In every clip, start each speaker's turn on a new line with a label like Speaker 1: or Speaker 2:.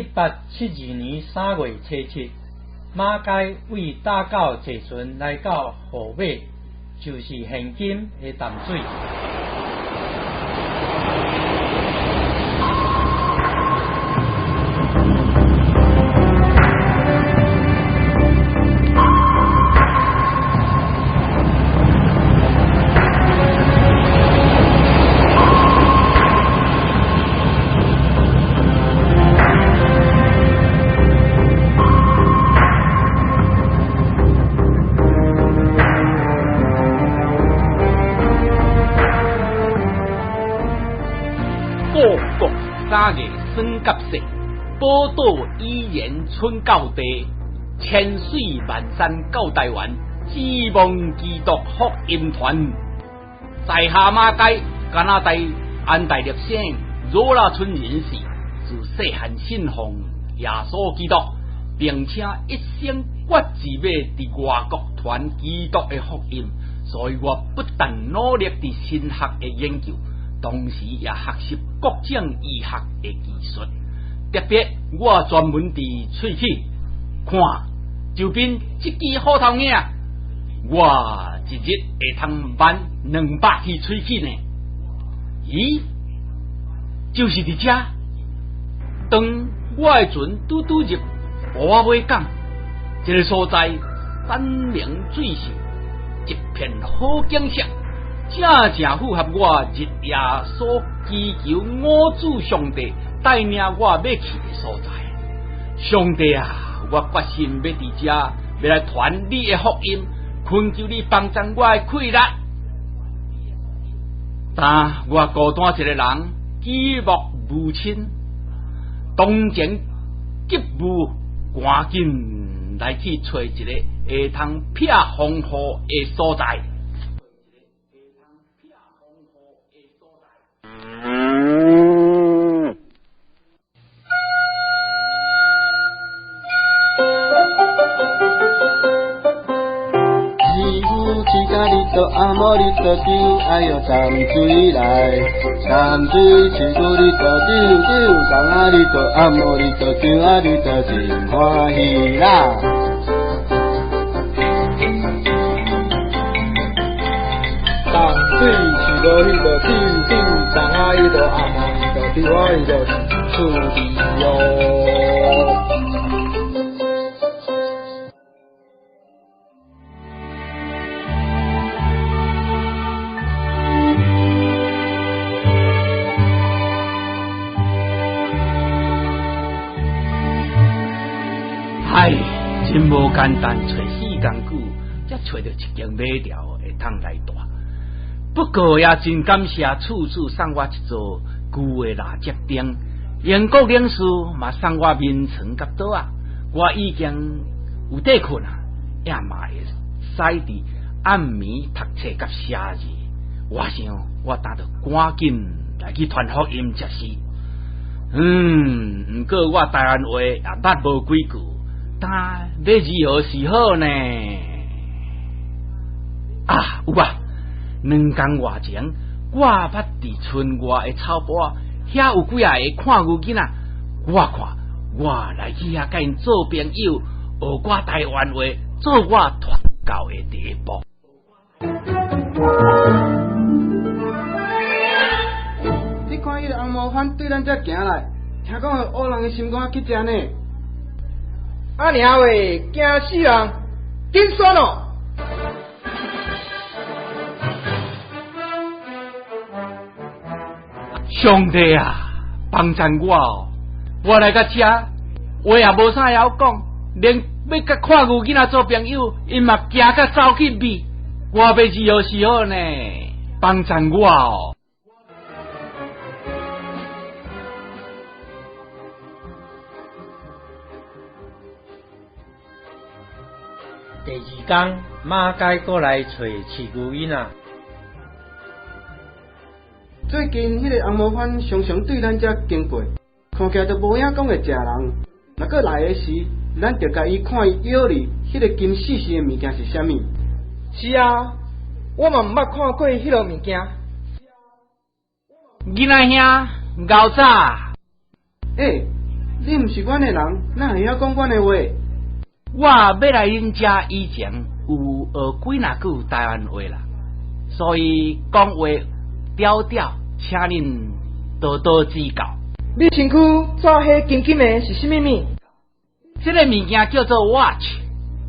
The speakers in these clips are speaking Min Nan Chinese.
Speaker 1: 1872年3月初7，马偕为大港坐船来到河尾，就是现今的淡水。
Speaker 2: 各国三月双甲说，宝岛语言村到地，千水万山到台湾，指望基督福音团，在下马偕加拿大安大略省罗拉村人士，自细汉信奉耶稣基督，并且一生决志欲伫外国传基督的福音，所以我不但努力伫神学的研究，同时也学习各种医学的技术。特别我专门伫喙齿看周边这支虎头镜，我一日会通挽200支喙齿呢。咦，就是伫遮，当我的船拄拄入埔仔尾港，这个所在山明水秀，一片好景色，正正符合我日夜所祈求我主上帝带领我欲去的所在。上帝啊，我决心欲伫遮，欲来传你的福音，恳求你帮助我的气力。但我孤单一个人，举目无亲，当前急务，赶紧来去揣一个会通避风雨的所在。
Speaker 3: 阿嬷你做酒，哎哟淡水来，淡水市区你做酒酒，讲啊你做阿嬷你做酒啊你做真欢喜啦。
Speaker 4: 淡水市区你做酒酒，讲啊你做阿嬷你做酒啊你做真趣味哟。
Speaker 2: 唉，真无简单，揣四工久，才揣著一间马寮会通来住。不过也真感谢厝主送我一座旧的垃圾灯，英国领事嘛送我眠床佮桌仔，我已经有地困啊，也嘛会使伫暗暝读册佮写字。我想我担著赶紧来去传福音才是。毋过我台湾话也捌无几句。但欲如何是好呢？啊，有啊！2工外前，我捌伫村外的草坡，遐有几仔个看牛囡仔。我看，我来去遐佮𪜶做朋友，学我台湾话，做我传教的第一步。
Speaker 3: 你看彼个红毛番对咱遮行来，听讲予乌人的心肝去食呢。
Speaker 4: 阿娘喂，惊死人！紧选哦！
Speaker 2: 上帝啊，帮助我哦！我来到遮，话也无啥会晓讲，连欲佮看牛囡仔做朋友，𪜶嘛惊甲走去避。我欲如何是好呢？帮助我哦！
Speaker 1: 第二天，马偕阁来揣饲牛囡仔。
Speaker 3: 最近彼个红毛番常常对咱遮经过，看起来都无影讲会食人。若阁来的时，咱就共伊看伊腰里彼个金丝丝的物件是啥物。
Speaker 4: 是啊，我嘛毋捌看过彼个物件。
Speaker 2: 囡仔兄，𠢕早。
Speaker 3: 欸，你毋是阮的人，哪會曉講阮的話？
Speaker 2: 我欲來恁遮以前有學幾若句台灣話啦，所以講話刁刁，請恁多多指教。
Speaker 4: 你身軀做彼金金的是啥物物？
Speaker 2: 這个物件叫做 watch，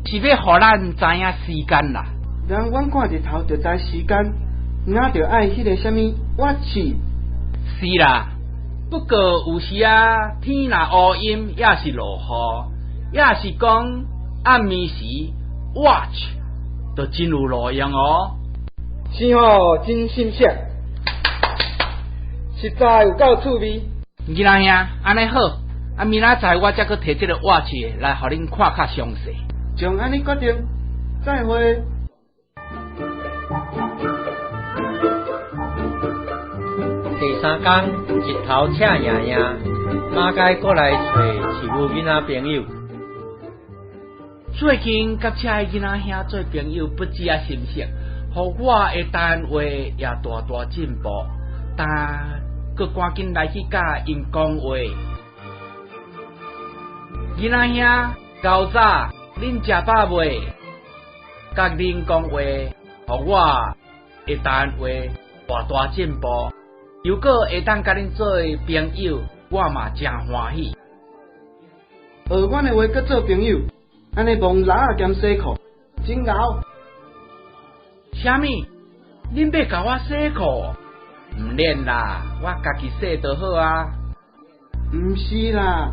Speaker 2: 是欲予咱知影時間啦。
Speaker 3: 人阮看日頭就知時間，哪著愛彼個啥物 watch？
Speaker 2: 是啦，不過有時啊，天若烏陰，抑是落雨，抑是講暗暝時 watch 就真有路用哦。
Speaker 4: 是吼，真心適，實在有夠趣味。
Speaker 2: 囡仔兄，按呢好，啊明仔載我才閣提這个 watch 來予恁看較詳細。
Speaker 3: 就按呢決定，再會。
Speaker 1: 第三工日頭赤炎炎，馬偕閣來揣飼母囡仔朋友。
Speaker 2: 最近佮遮的囡仔兄做朋友，不止啊心熟，予我的台灣話也大大進步。但閣趕緊來去佮𪜶講話。囡仔兄，厚早，恁食飽未？佮恁講話，予我的台灣話大大進步。如果會當佮恁做朋友，我嘛誠歡喜。
Speaker 3: 學阮的話閣做朋友，按呢摸蜊仔兼洗褲，真𠢕。
Speaker 2: 啥物？恁欲共我洗褲？毋免啦，我家己洗就好啊。
Speaker 3: 毋是啦，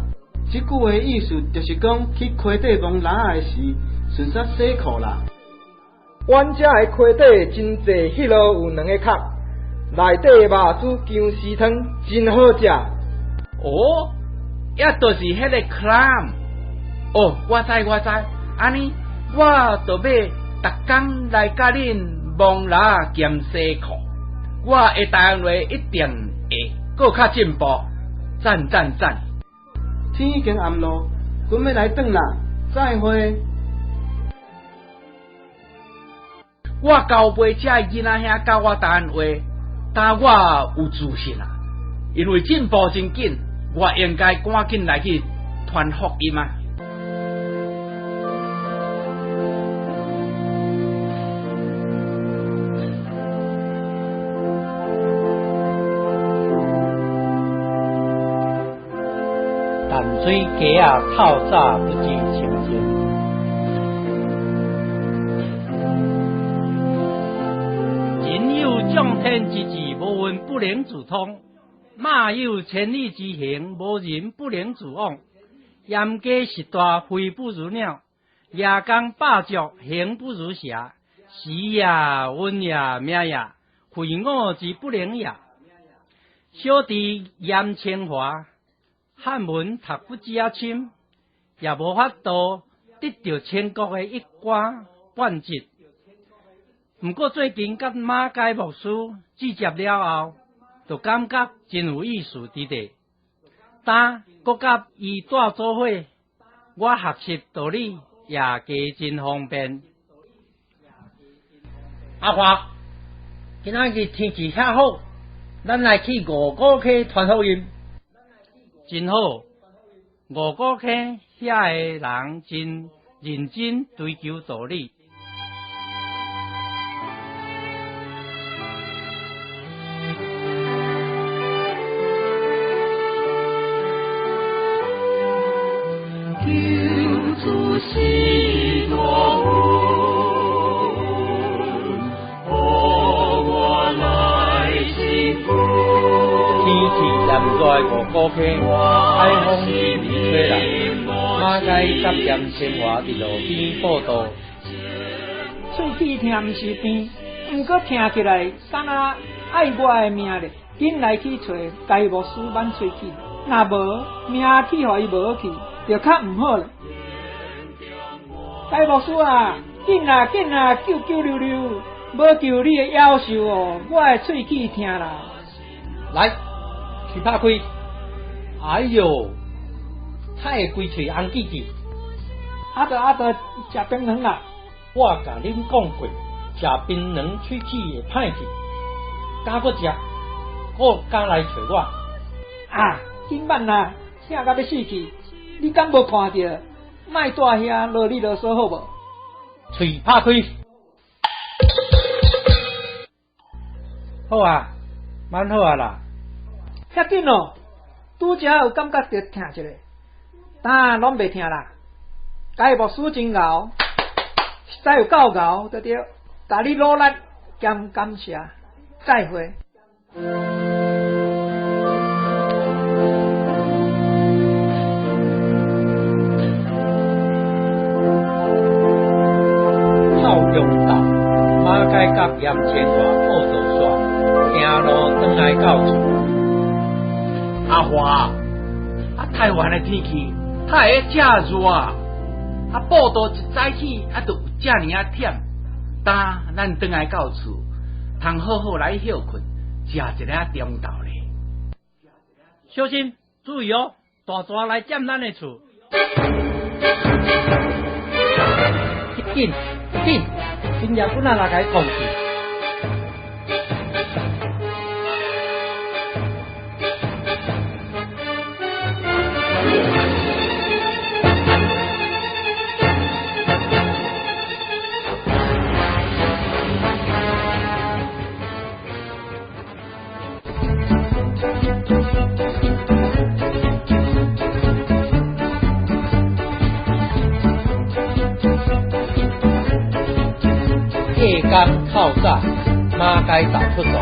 Speaker 3: 這句話意思就是講去溪底摸蜊仔的時，順縑洗褲啦。
Speaker 4: 阮遮的溪底真濟，彼落有兩个殼，內底肉煮薑絲湯，真好食。
Speaker 2: 哦，抑就是彼个 clam。哦，我知我知，按呢我就欲逐工來佮恁摸蜊仔兼洗褲，我的台灣話一定會閣較進步。讚讚讚！
Speaker 3: 天已經暗囉，阮欲來轉啦，再會。
Speaker 2: 我交陪遮的囡仔兄教我台灣話，但我有自信啊，因為進步真緊，我應該趕緊來去傳福音啊！
Speaker 1: 淡水雞仔透早不知清靜。人有將天之志，無運不能自通；馬有千里之行，無人不能自往。鹽雞食大，飛不如鳥；夜工百足，行不如蛇。時也，運也，命也，非我之不能也。小弟嚴清華，漢文讀不止仔深，也無法度得著全國的一官半職。毋過最近佮馬偕牧師接觸了後，就感覺真有意思佇咧。但閣佮伊蹛做伙，我學習道理也加真方便。阿華，今仔日天氣遐好，咱來去五股溪傳福音。真好，五股溪遐的人真認真追求道理。
Speaker 5: 救主是大恩，予我來信奉。
Speaker 1: 天氣炎熱的五股溪，海風微微吹來，馬偕佮嚴清華佇路邊報道。
Speaker 6: 喙齒疼毋是病，毋過聽起來敢若愛我的命咧。緊來去揣該牧師挽喙齒，若無命去予伊無去，就較毋好咧。該牧師啊，緊啊緊啊，救救溜溜，無救你的夭壽哦，我的喙齒疼啦。
Speaker 1: 來，喙拍開，哎喲，菜會規喙紅記記。
Speaker 6: 啊著啊著，食檳榔啦。
Speaker 1: 我共恁講過，食檳榔喙齒會歹去，敢閣食，閣敢來揣我。
Speaker 6: 啊，緊慢啦，疼甲欲死去，你敢無看著？莫蹛遐囉哩囉嗦好無？
Speaker 1: 喙拍開，好啊，蠻好啊啦。
Speaker 6: 遐緊哦，拄才有感覺著疼一下，今攏袂疼啦。該牧師真𠢕，實在有夠𠢕，對對，共你努力兼感謝，再會。
Speaker 1: 透中晝，馬偕佮鹽千外報道煞，行路轉來到厝。
Speaker 2: 阿華，啊台灣的天氣，哪會遮熱啊？啊報道一早起，啊就有遮爾仔忝。今咱轉來到厝，通好好來歇睏，食一下中晝咧。
Speaker 1: 小心，注意哦，大蛇來佔咱的厝。緊緊，今夜本仔來共伊控制。隔工透早，馬偕就出動。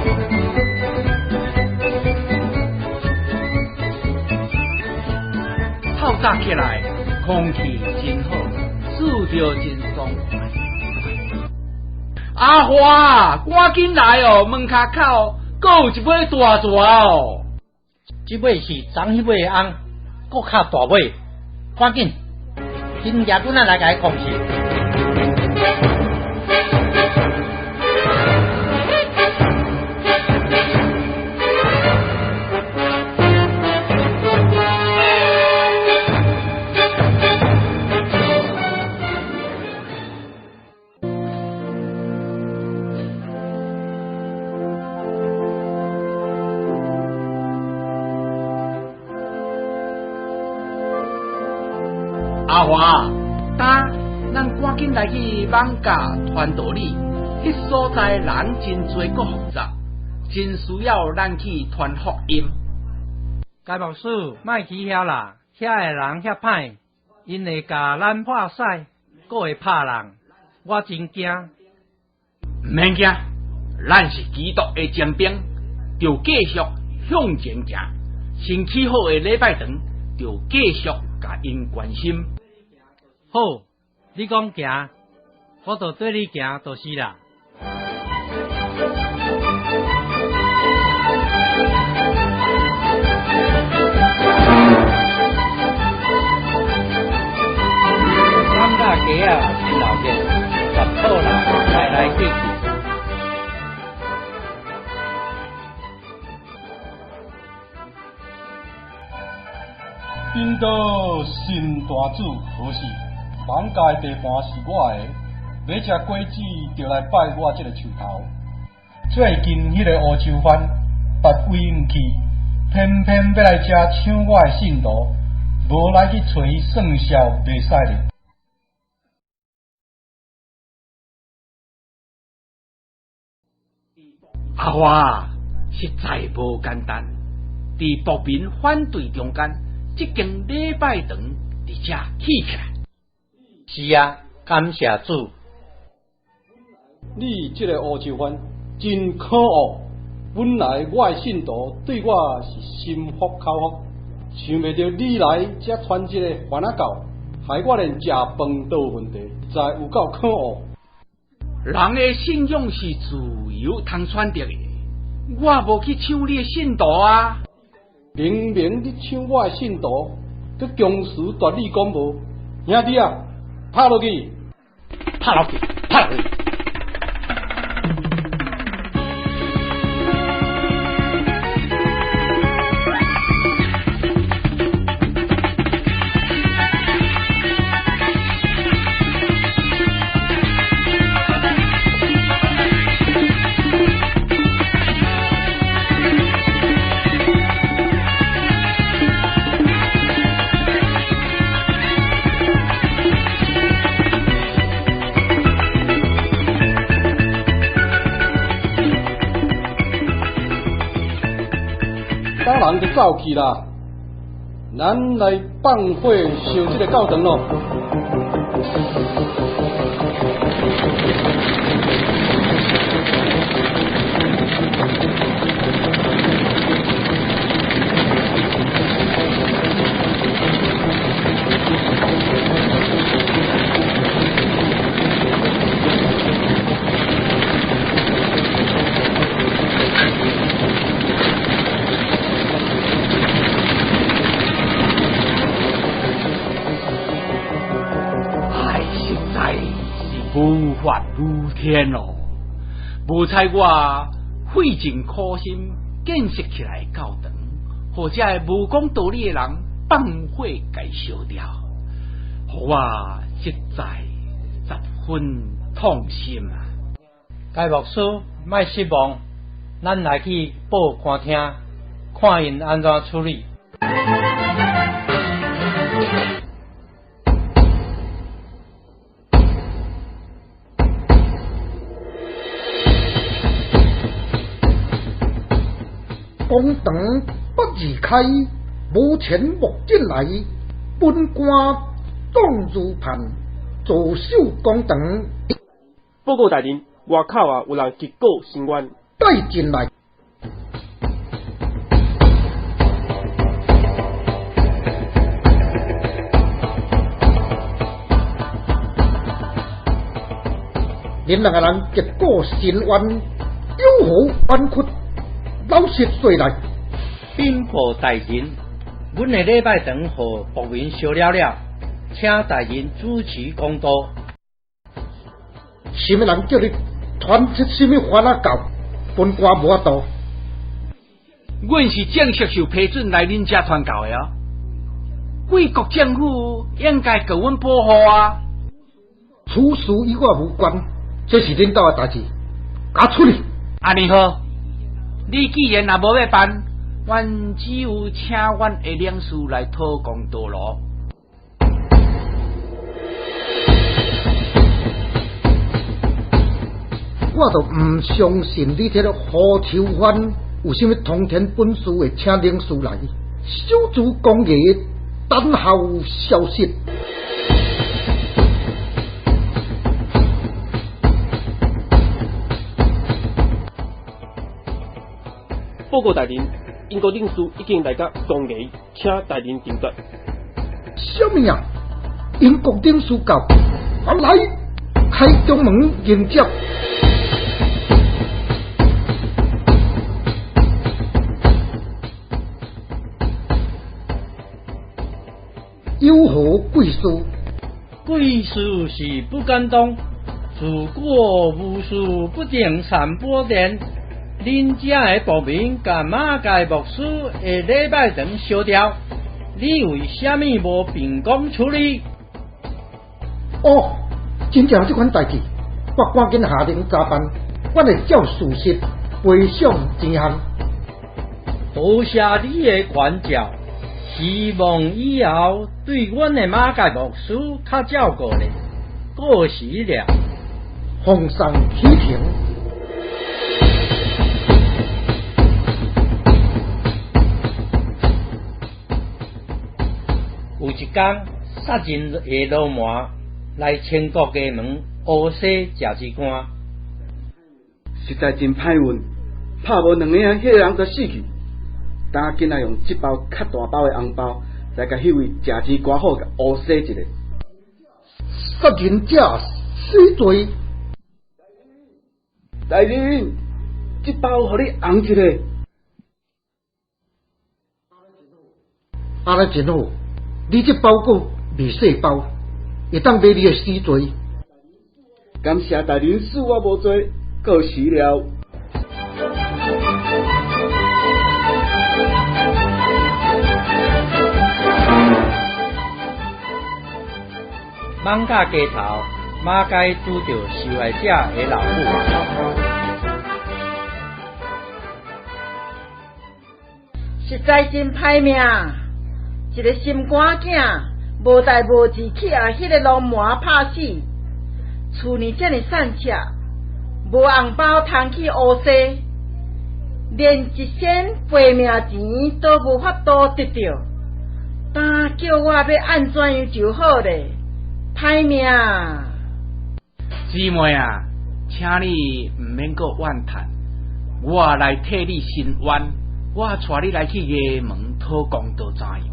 Speaker 2: 透早起來，空氣真好，舒著真爽快。阿華，趕緊來哦！門跤口閣有一尾大蛇哦！
Speaker 1: 這尾是昨彼尾的翁，閣較大尾，趕緊，今夜本仔來共伊控制。
Speaker 2: 阿華，今咱趕緊來去艋舺傳道理，彼所在人真濟，閣複雜，真需要咱去傳福音。
Speaker 1: 該牧師，莫去遐啦，遐的人遐歹，𪜶會共咱破屎，閣會拍人，我真驚。
Speaker 2: 毋免驚，咱是基督的精兵，著繼續向前行。先起好的禮拜堂，著繼續共𪜶關心。
Speaker 1: 好，你講行，我就綴你行就是啦。艋舺街仔真鬧熱，雜草人來來去去。
Speaker 4: 頂多信大主何事？艋舺地盤是我的，欲食果子就來拜我這个樹頭。最近彼个烏秋番別位毋去，偏偏欲來遮搶我的信徒，無來去揣伊算數袂使咧。
Speaker 2: 阿華實在無簡單，佇暴民反對中間，這間禮拜堂佇遮起起來。
Speaker 1: 是啊，感謝主。
Speaker 4: 你這个烏秋番真可惡！本來我的信徒對我是心服口服，想袂著你來遮傳這个番仔教，害我連食飯都有問題，實在有夠可惡！
Speaker 2: 人的信仰是自由通選擇的，我無去搶你的信徒啊！
Speaker 4: 明明你搶我的信徒，閣強詞奪理講無，兄弟啊，拍落去，
Speaker 2: 拍落去，拍落去！
Speaker 4: 人就走去啦。咱来放火烧这个教堂咯！
Speaker 2: 唉，实在是无法无天咯！无彩我费尽苦心建设起来的教堂，予这个无讲道理的人放火共烧掉，予我实在十分痛心啊！
Speaker 1: 该牧师莫失望，咱来去报官厅，看𪜶按怎处理。
Speaker 7: 公堂不二开，无钱莫进来。本官当如判，坐守公堂。
Speaker 8: 报告大人，外口啊有人击鼓申冤。
Speaker 7: 带进来。恁两个人击鼓申冤，有何冤屈？老实说来。
Speaker 1: 禀报大人，阮的礼拜堂予暴民烧了了，请大人主持公道。
Speaker 7: 啥物人叫你传出啥物番仔教？本官无法度。
Speaker 2: 阮是正式受批准来恁遮传教的哦。贵国政府应该给阮保护啊。
Speaker 7: 此事与我无关，这是恁兜的代志，共出去。
Speaker 2: 按呢好，你既然也无欲办，阮只有请阮的领事来讨公道咯。
Speaker 7: 我就毋相信你这个胡秋帆有啥物通天本事会请领事来，手持公义，等候消息。
Speaker 8: 报告大人，英国领事已经来到公衙，请大人定夺。
Speaker 7: 啥物啊？英国领事到，啊来，开中门迎接。有何贵事？
Speaker 1: 贵事是不敢当，自古无事不登三宝殿。恁遮的暴民共马偕牧师的礼拜堂烧掉，你为啥物无秉公处理？
Speaker 7: 哦，真正有这款代志，我赶紧下令查办，阮会照事实赔偿钱项。
Speaker 1: 多谢你的关照，希望以后对阮的马偕牧师较照顾咧。过时了，
Speaker 7: 奉送启程。
Speaker 1: 有一天，杀人的流氓来清国衙门乌西食鸡肝，
Speaker 3: 实在真歹运，拍无两下，彼个人就死去。等仔紧来用这包较大包的红包来共彼位食钱官好乌洗一下。
Speaker 7: 杀人者死罪。
Speaker 3: 大人，这包予你红一下。
Speaker 7: 按呢真好，你这包裹袂细包，会当买你的死罪。
Speaker 3: 感谢大人恕我无罪，过时了。
Speaker 1: 艋舺街头，马偕拄著受害者的老母。
Speaker 9: 实在真歹命，一个心肝囝无代无志去予彼个流氓拍死，厝呢遮尔散赤，无红包通去乌西。連一仙賠命錢都無法度得著。但叫我欲按怎樣就好咧？歹命！
Speaker 2: 姊妹啊，請你毋免閣怨嘆，我來替你伸冤，我帶你來去衙門討公道怎樣？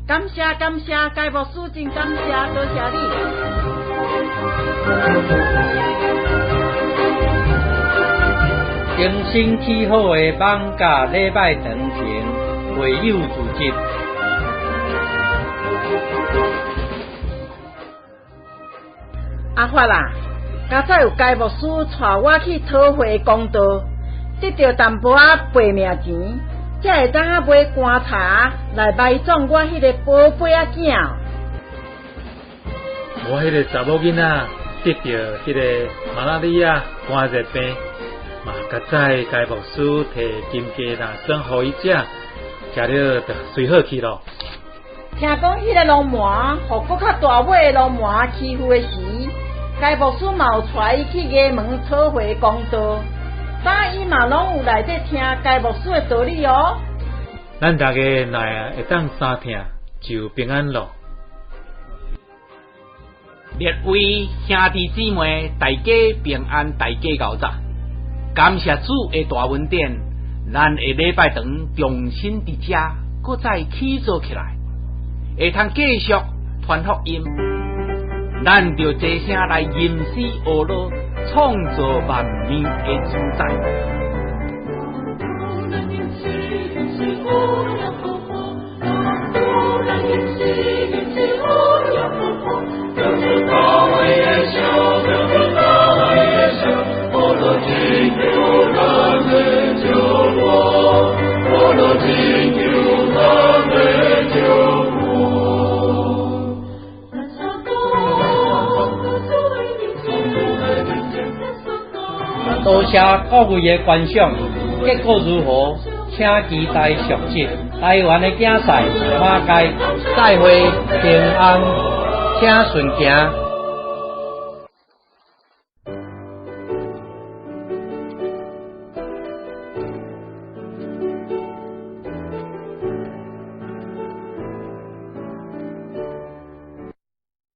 Speaker 9: 感謝感謝，該牧師真感謝，多謝你。
Speaker 1: 重新起好的艋舺禮拜堂前，會友聚集。
Speaker 9: 阿發啊，剛才有該牧師帶我去討回公道，得著淡薄仔賠命錢，才會當買棺材來埋葬我彼个寶貝仔囝。
Speaker 10: 我彼个查某囡仔得著彼个馬拉利亞寒熱病，嘛較早該牧師提金雞蛋霜予伊食，食了就隨好去囉。
Speaker 9: 聽講彼个鱸鰻，予閣較大尾的鱸鰻欺負的時，該牧師嘛有帶伊去衙門討回公道，但伊嘛攏有內底聽該牧師的道理哦。
Speaker 10: 咱逐家若會當相疼，就平安囉。
Speaker 2: 列位兄弟姊妹，大家平安，大家𠢕早。感謝主的大恩典，咱的禮拜堂重新佇遮閣再起做起來，會通繼續傳福音。咱就齊聲來吟詩學樂，創造萬民的主宰。
Speaker 1: 多謝各位的觀賞，結果如何？請期待續集。台灣的競賽，馬偕，再會平安，請順行。